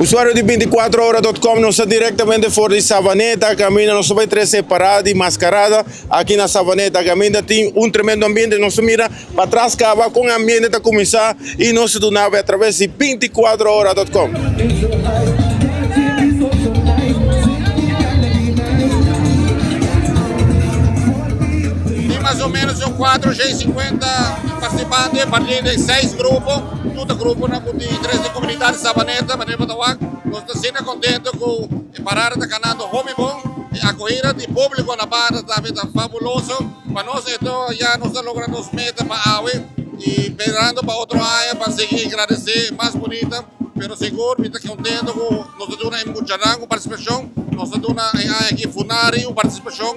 Usuario di 24ora.com, nos ta directamente for di Savaneta, caminda nos ta bay trece parada di mascarada aki na Savaneta. Caminda tin un tremendo ambiente, nos ta mira patras caba con ambiente ta cuminsa y nos ta duna a traves di 24ora.com. Tin mas o menos un 450 participante, parti den seis grupo. Tur ta gruponan ku tin interes den komunidat di Sabaneta, manera bo ta wak. Nos ta asina kontento ku e parada ta kanando hopi bon. E akohida di públiko na banda tambe ta fabuloso. Pa nos eto ya nos ta logra nos meta pa awe i perando pa otro aña pa sigui engradesé mas bunita. Pero sigur mi ta kontento ku nos ta duna e muchanan un partisipashon. Nos ta duna e aña aki Funari un partisipashon.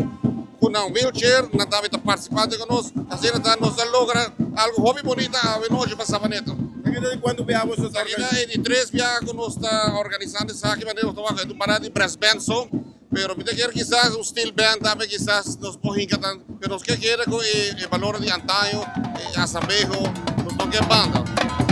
Ku nan wheelchair nan tambe ta partisipante ku nos. Asina ta nos a logra algu hopi bunita awe nochi pa Savaneta. Esaki ta di kuantu biaha boso ta Esaki ta e di tres biaha ku nos ta organisando esaki manera nos ta wak e un parada di brass band so pero mi ta kere kisas un steel band tambe kisas nos por hinka tan pero nos ke kere ku e balor di antaño e asambeho nos no ke banda.